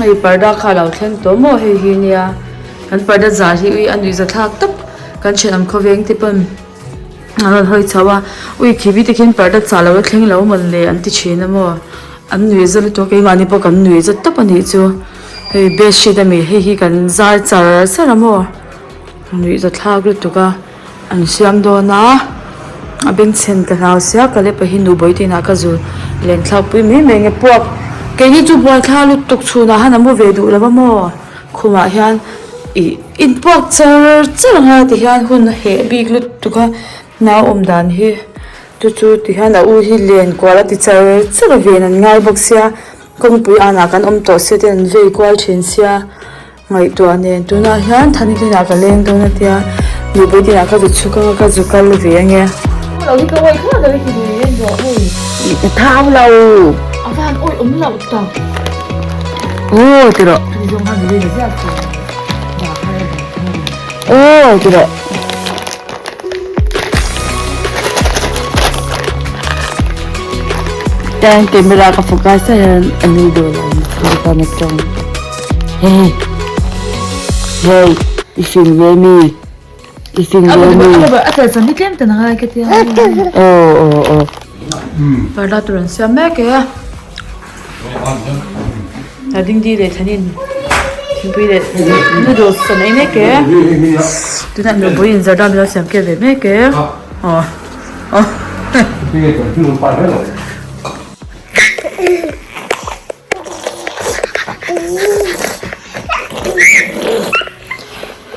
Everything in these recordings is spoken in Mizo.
Hei parda kha a lo thleng tawh maw hei hi nia kan parda zar hi ui a nuih za thlak tawp kan thenawm khawveng te pawn an rawn hawi chho a ui khi bik te khian parda chah lo la thleng lo mawn le an ti thin a maw an nuih za lutuk a keimahni pawh kan nuih za tawp a nih chu hei bedsheet a mi hei hi kan zar char char a maw nuih za thlak lutuk a. An siam dawn a, a bengchhen ka hlau sia ka lep hi nu bawi tinah ka zu len thlak pui mai mai nge puak keini chu buaithla lutuk chhunah han a mu ve duh lo va maw khumah hian ih inpuak char char ang a ti hian hun a heh bik lutuk a nau awm dan hi chu chu ti hian a u hi len kual a ti char char a ven an ngai bawk sia kawngpui anah kan awm tawh sia te an vei kual thin sia. Ngaihtuah nen tunah hian Thani tinah ka leng dawn a tia Nupui tinah ka zu chhuk anga ka zu kal ve ange. Lo hi ka awih kha lo hi lui en rawh hei. I thau lo. A van awih awm loh tak. Aw ti rawh. Hei zawng khan lui ziak tur dah har a ni hei. Aw ti rawh. Tan camera ka focus a hian a nui dawn a ni khan a tawng. Hey hey i fing ve mi i fing ve mi. A tel chan hi tlem tan a ngai ka tia. Aw aw aw. Parda tur an siam mek e. A dingdi leh thanin thingpui leh noodles an ei mek e. Tunah nupui in zarda min lo siam kel ve mek e. Aw aw.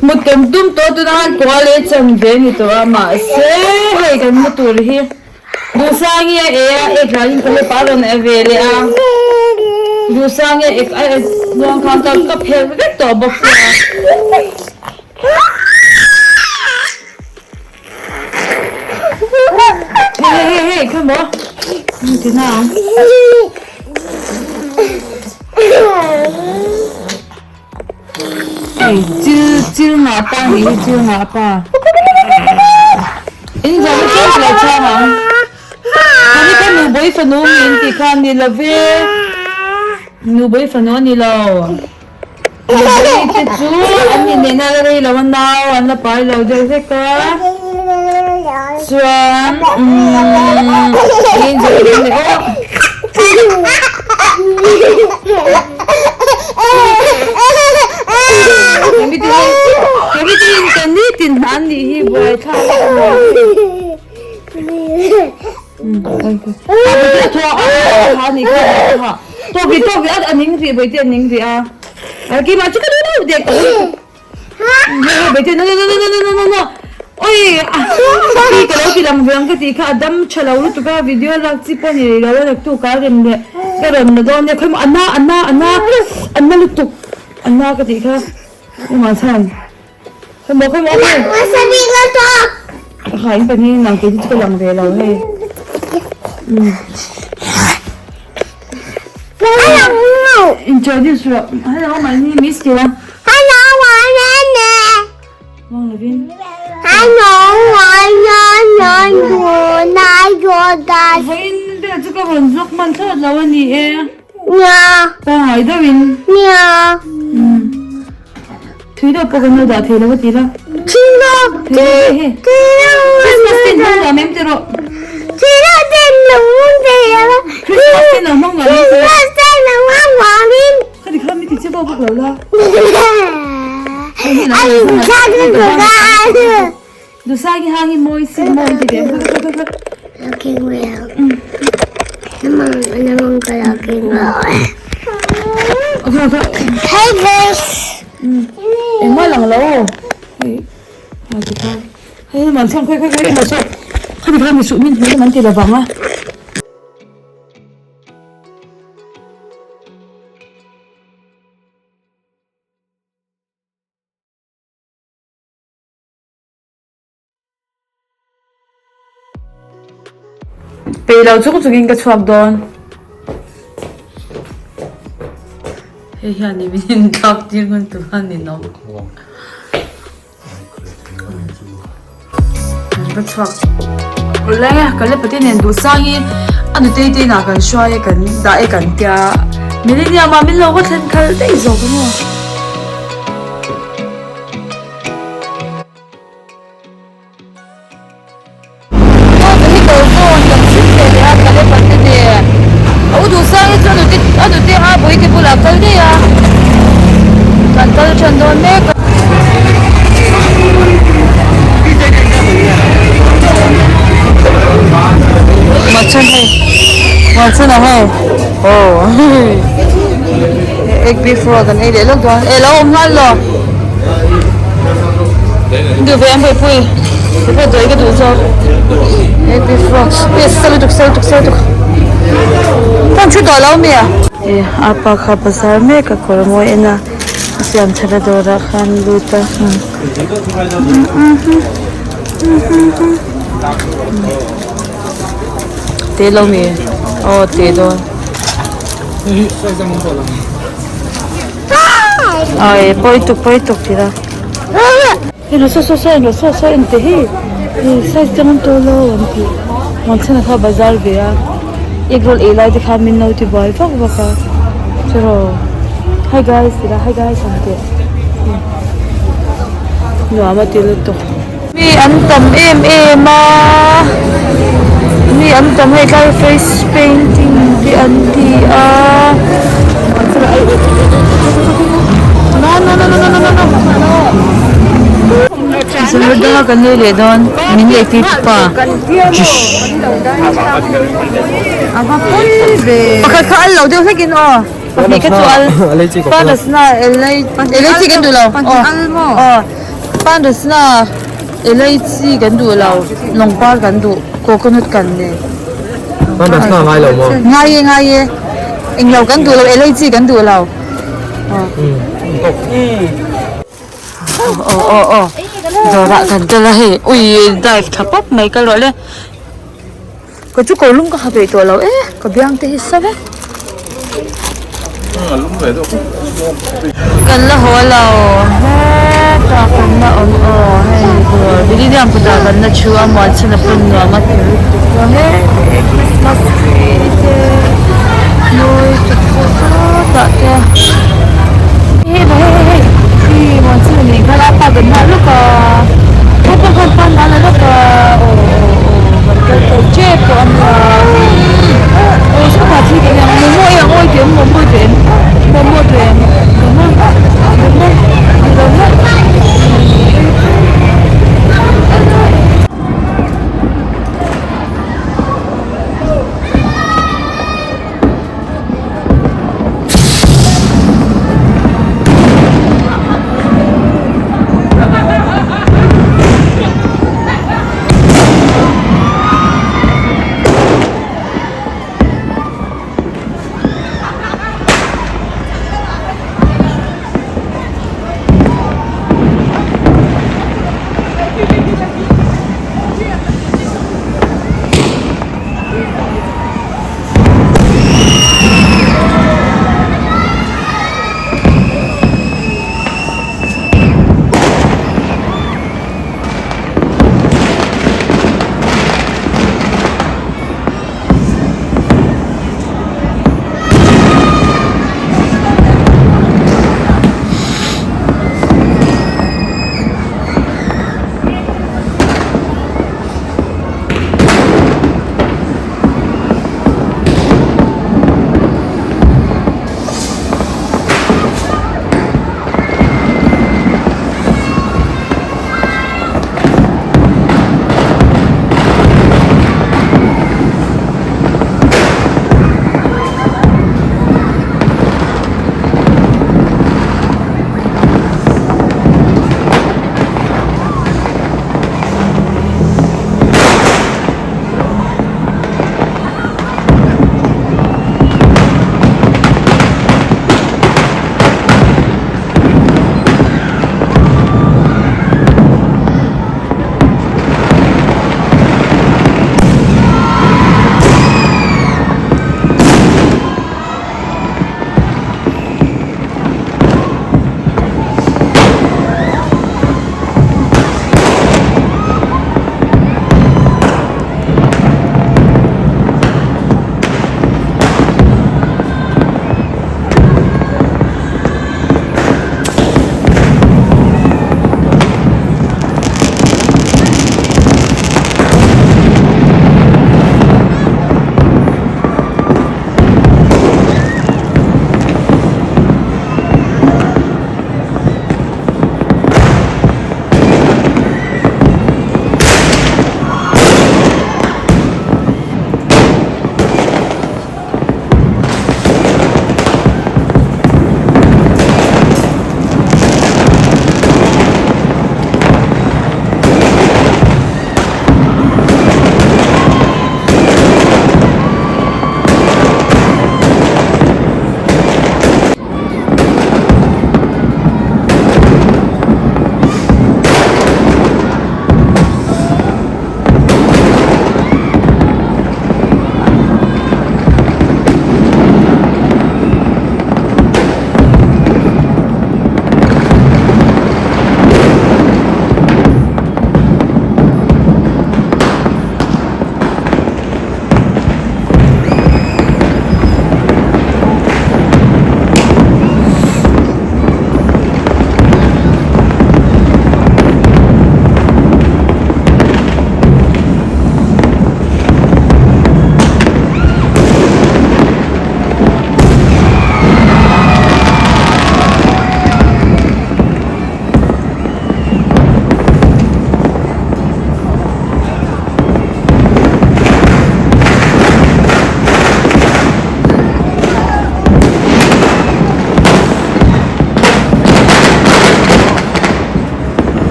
Mut kan tum tawh tunah khan kual leh chan ve ni tawh a mahse hei kan mu tur hi Duhsangi a e a ek hlauhin ka hlepa a rawn e ve leh a Duhsangi a ek a ek luang khan ka ka phelh vek tawh bawk sia. Hei hei hei kha maw ti na ang. Hei chil chil ngah pa nih hi chil ngah pa. In zawhna tlem lo chhang ang. Khani kha nubawi fanu min tih kha a ni lo ve. Nubawi fanu a ni lo. Nubawi te chu an inneihna a la rei lo a nau an la pai lo deuh vek a. Chuan umm angel an ni aw. Introduce rawh hello my name is tih la Hello my name is Wang lovin Hello my name is Vawiin vel chu ka rawn vlog hman thlawt lo a ni e Nia Pangngai deuhin Nia Thui deuh pawh kan lo dah thei lo a ti la. Thui lo Thui lo hei. Christmas te in hmang nuam em ti rawh. Thui lo te in lo hmang thei lo. Christmas te in lo hmang nuam em ti rawh. Christmas te in lo hmang nuam em. Khati kha mi ti che pawh bawk lo la. Duhsaki hang hi mawi si mawi ti ve ang kha kha kha. Looking well. Namang namang ka looking well. Okay okay. Hey guys. Engmah lang lo. Hei. Ha ti kha. Hei man chang kha kha kha ma chang. Khati kha mi suh min hmu man ti lovang a. Peih lo chung chungin ka chhuak dawn. Hei hian i min intlak tir ngun tur a ni nawm. Kan va chhuak awle ka le pate nen duhsangin a nutei te inah kan hruai a kan dah e kan tia. Millennium ah min lo va thlen khalh daih zawk a maw. Aw vehicle zawn kan chhim ve leh a Caleb a te nen a u duhsang hi chu a nute a nute a bawihte bulah a kal daih a kan kal tan dawn mek a. Machhan hei Machhan a hei aw egg beef roll kan ei leh lawk dawn e lo awm nghal lo. Duh ve ang pui te pawh dawi ka duh zawk he beef roll ui a sa lutuk sa lutuk sa lutuk phone thu tawh lo mi a e a pa kha bazar mek a kawr mawi en a a siam that a dawrah khan lut a te lo mi aw te dawn. Ai pawi tuk pawi tuk tih a eng saw saw saw eng saw saw eng te hi hei size te an to lo an ti Muanchhana kha bazar ve a egg roll ei lai te kha min lo ti buai vak vak a cheraw hi guys tih a hi guys an ti nuam a ti lutuk. Mi an tam em em a mi an tam hei tlai face painting te an ti a no no no no no no no zawr danga kan lei leh dawn min lei tir pa pakhat kha al lo deuh hlek in aw pahnih kha chu al panasna elai elai chi kan duh lo aw. Panrasna elaichi kan duh lo, lawngpar kan duh, coconut kan nei. Panrasna a ngai lo maw? Ngai e, ngai e. Englo kan duh lo, elaichi kan duh lo. Aw aw aw. Dawrah kan kal a hei. Ui dive tha pawp mai kal rawh le. Ka chu kawr lum ka ha peih tawh lo e ka biang te hi sa vek. Kan la haw lo hetah kan la awm aw hei dawr Millennium kutah kan la thu a muanchhan a pawn nuam a ti lutuk a hei Christmas tree te mawi tuk pawh sawtah te hei hei hei hei hei muanchhan a nih khan a pa kan nghah lawk a hepa khan pan a la lawk a aw aw aw. Kan kal tawh tep pawh a nia aw sawtah thil kan ang momo ei ang awi teh em momo teh em momo teh em momo momo ni lo maw.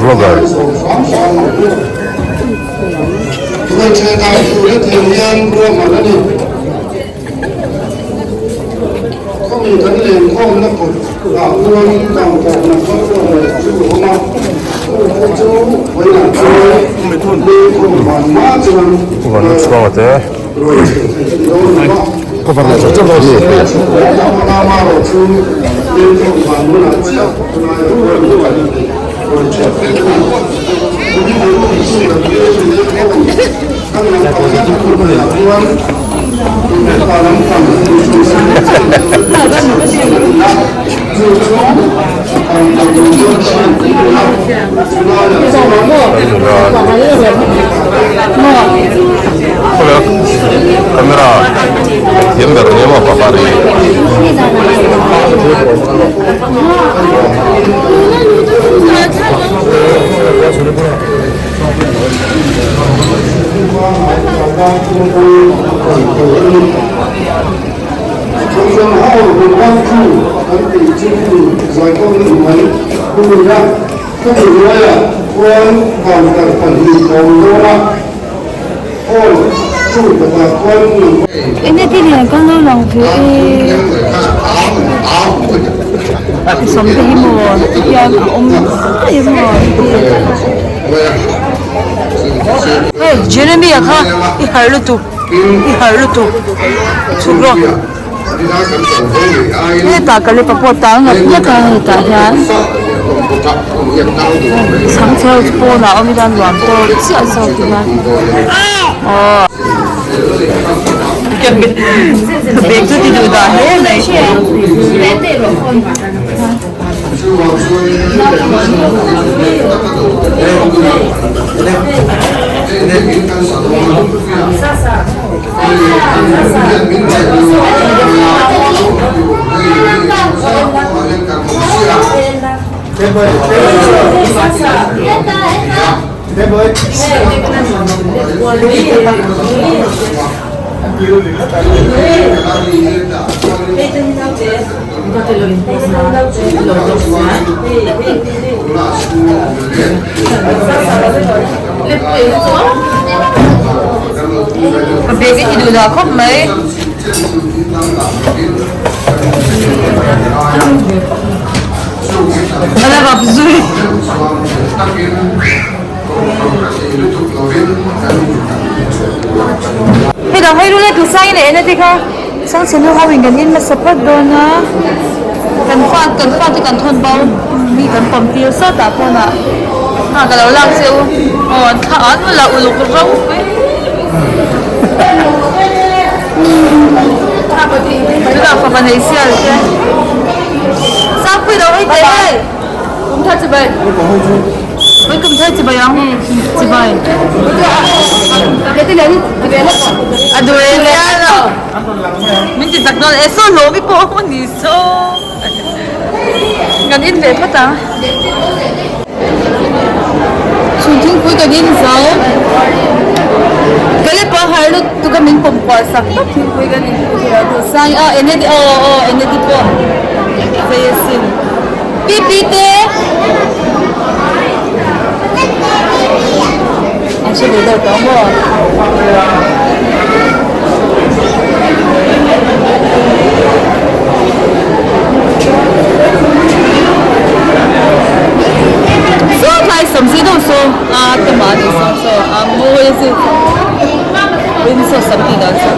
Vlogger. Vanlalchhuanga te cover leh chawt chawt Camera thiam ber nia maw pakhat hi. Enge ti lian kan lo lang ve e sam te hi maw tihian a awm daih maw hei Jeremy a kha i harh lutuk i harh lutuk chhuk rawh hetah ka lepa pawh tang ngap ngap a hetah hian chhangchhe ho chu pawnah awm ila nuam tawk chiah zawk ila aw. Bag chu ti duh dah hle mai. Ka bag hi ti duh dah khawp mai. A la rap zui. Hei dang hei rul a tu sang in a en a ti kha Sangchhe nu ho in kan in hmasa phawt dawn a kan fa kan fa te kan thawn bo mi kan pawm tir sawtah pawnah a ka lo lak che u aw an thla an la uluk rau mai. Tunah fapa nei sial te Sangpui lo hei teh hei Kum thar chibai Oi kum thar chibai ang chibai A duh e le Min ti zak dawn e saw hlawm i pawh a ni saw Kan in ve phawt ang. Chhun thingpui kan in zo. Ka le pawh a har lutuk a min pawm kual sak tawp thingpui kan in pui a duh sang a eneti aw aw eneti pawh phei asin pi pi te an hre ve deuh tawh maw. Saw tlai sam si deuh saw a te mah ni sam saw a mawi a sin in saw sam tih dan saw.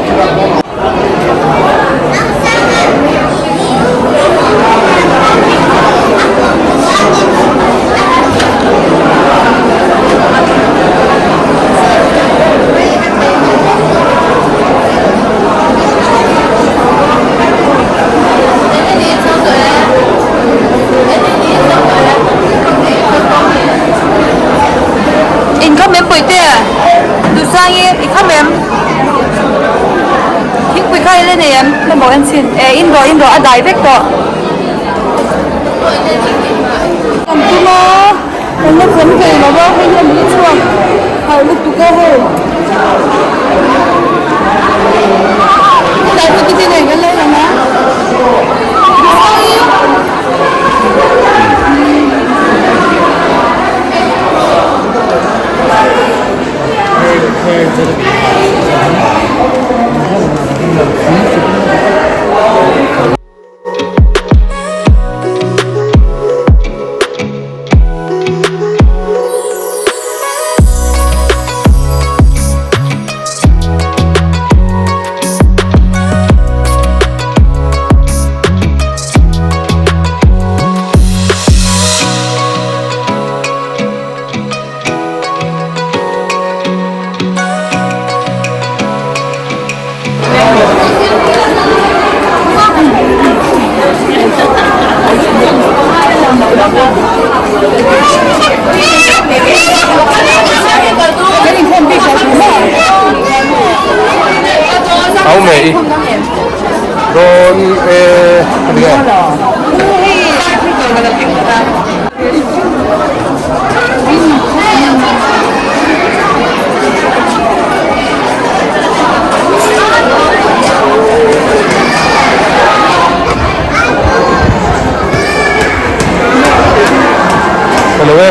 In kham em puite Duhsangi i kham em thingpui kha i la nei em ka bawh en chhin e in rawh in rawh a dai vek tawh kan tum a kan la cham thei lo va hei hi a ni chhuak harh lutuk a hei tlai pawh chu tin eng kan lo lang a. Chhelo e.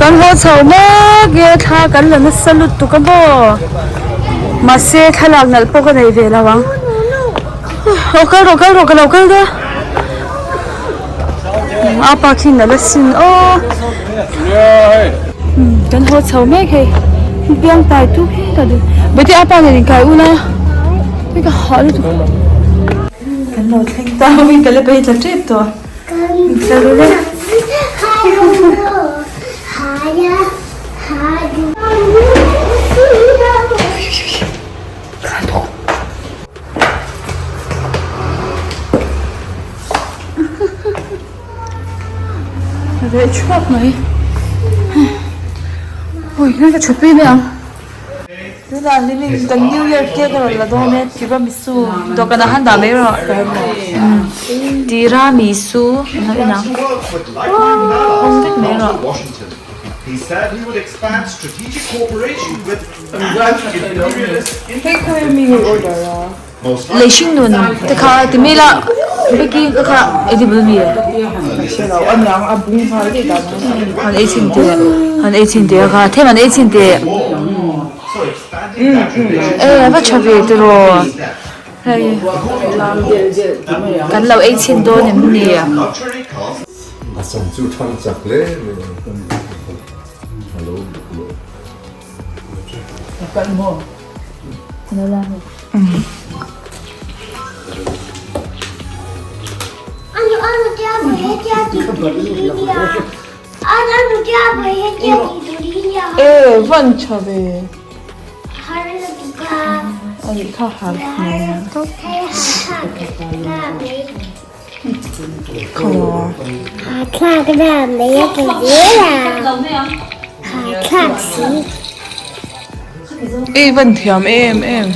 Kan haw chho mek e thla kan la nasa lutuk a maw mahse thlalak nalh pawh ka nei ve lo ang aw kal rawh kal rawh ka lo kal dawn a pa khi nalh asin aw kan haw chho mek hei biang tai tuk hi ka duh bete a pa nen inkai ula hei ka hah lutuk kan lo thleng ta ui ka la pei tla tep tawh tla ru le Reh chhuak mai. Ui, ngai ka thut pui mai ang. Tunah hlimin kan New Year cake a rawn la dawn e, tiramisu. Dawhkan ah khan dah mai rawh. Tiramisu an lo en ang. Awm vek mai rawh. Lei hring nun te kha ti mai la Becky te kha edible mi han ei chhin teh han ei chhin teh a kha them an ei chhin teh e a va tha ve tiraw hei kan lo ei chhin dawn em ni. A sam chu thang chak hle mai a lo buk lo. E van tha ve ani kha har Ei van thiam em em.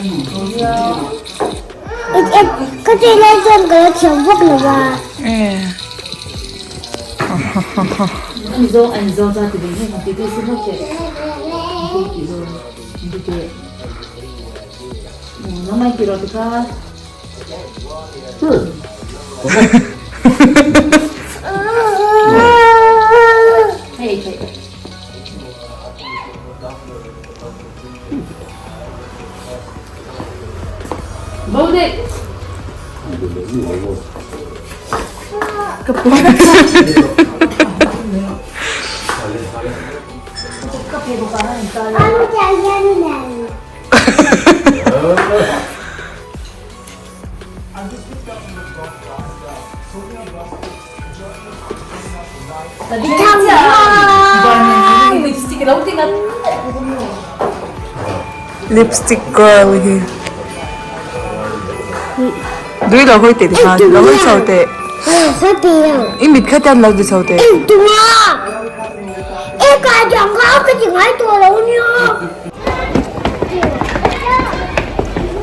Lipstick girl hi Dui lo hawi teh tikhan lo hawi chho teh I mit kha te an lo ti chho teh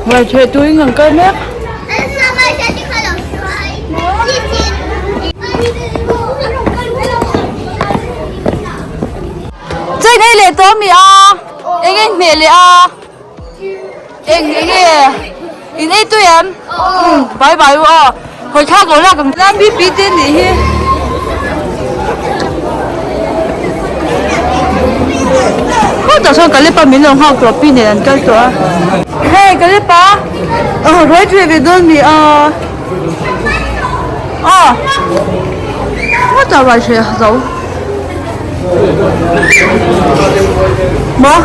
Ngaitheh tuin kan kal mek. Chain ei leh tawh mi a, eng eng hmeh leh a, eng eng nge in ei tui em? Bye bye u aw, hawi thlak lo lak ang. Lam bip bip te nih hi. Khawtah chuan Kalepa min lo nghak tawh pi nen an kal tawh a. Hey Kalepa! Aw ruai tui ve dawn mi a. Aw khawtah ruai hreh zo. Maw?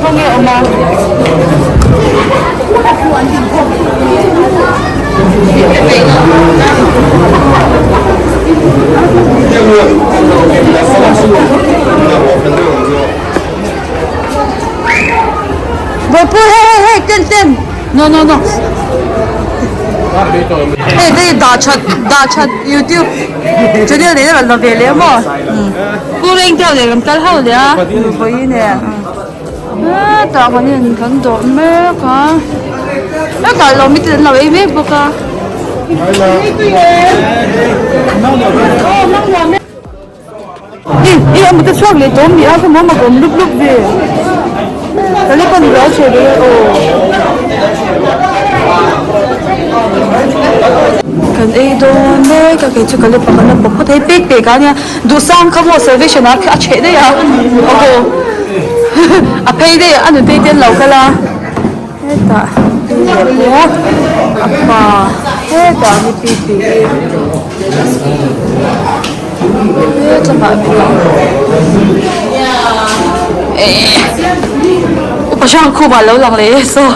Khawnge awm a? Bawihpui hei hei hei ten ten no no no. Hei te hi dah that dah that youtube channel nei rawn la ve leh maw Pu Rengteo leh kan kal ho leh a vawiin nen hetah kan in kan dawh mek a hetah lo mite an lo ei mek bawk a. I a mut a chhuak leh tawh mi a ka mawm a awm lup lup ve ka le pawn rual chhe ve aw kan ei dawn mek a kei chu ka le pakhat a bawk phawt a hei pek pek a nia duhsang kha maw salvation ah a chheh daih a aw a phei daih a nutei te an lo kal a hetah leh pawh a pa hetah hi pi pi Upa hrang khumah lo lang leh e saw.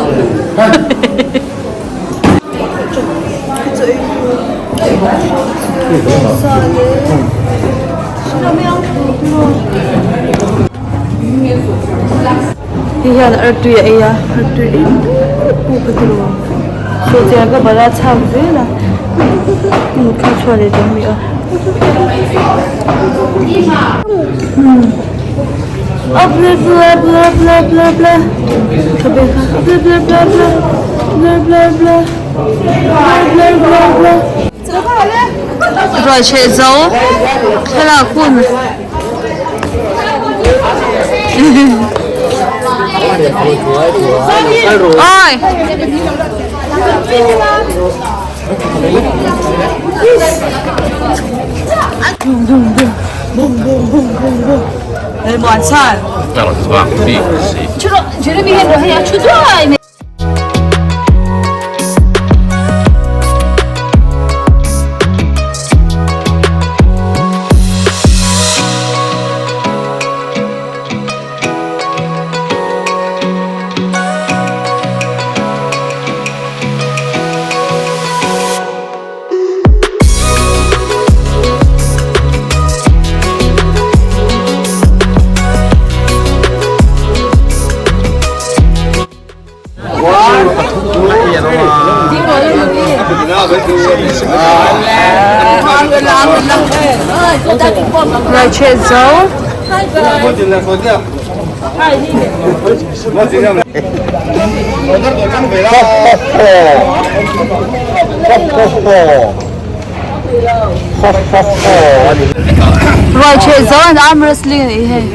Hei hian artui a ei a, artui ei puk puk a ti lo. Sawhchiah ka bala chhak zel a, mut kha chhuah leh tawh mi a. A bla bla bla bla bla bla ka be kha a bla bla bla bla bla bla bla bla bla bla bla. Ruai chheh zo thlalak hun. Oi! Raicheh zo. Raicheh zo an arm wrestling a nih hei.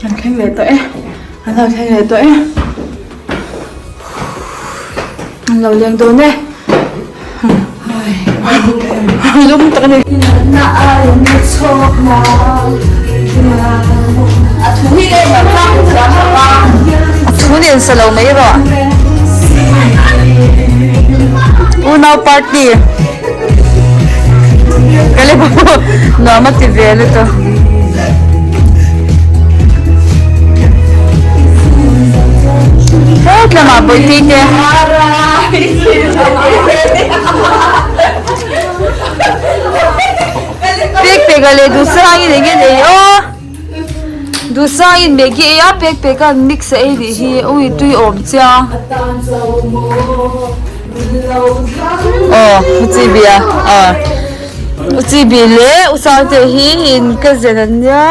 Kan thleng leh tawh e an lo thleng leh tawh e an lo leng dawn e lum tak a ni. A thu nen sa lo mai rawh unau party ka le pawh nuam a ti ve lutuk. Het lamah bawihte te. Pek pek a leh duhsangin eng nge nei aw duhsangin maggi ei a pek pek a mix a ei tih hi ui tui awm chiang aw u chi bi a aw u chi bi leh u sangte hi in cousin an nia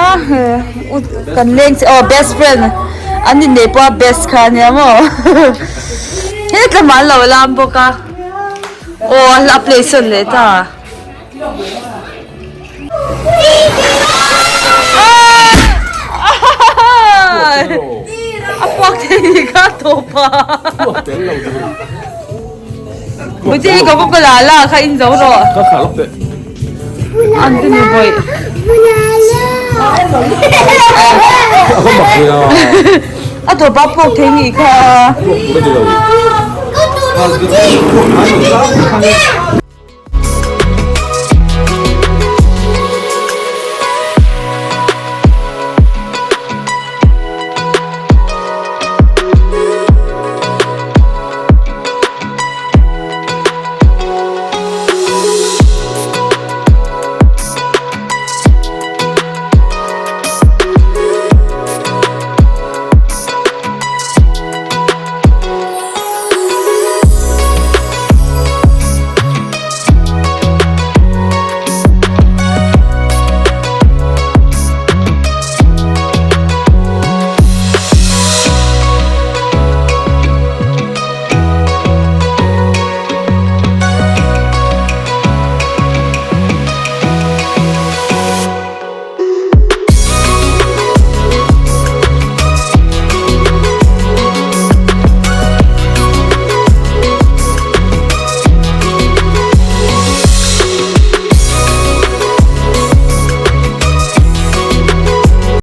u kan leng che aw best friend an inneih pawh a best kha ania maw hetlamah an lo lam bawk a aw a play sawn leh ta. A puak thei ni kha tawp a. Muti hi ka la la kha in zo rawh. An ti ni bawih. A tawpa puak thei nih kha.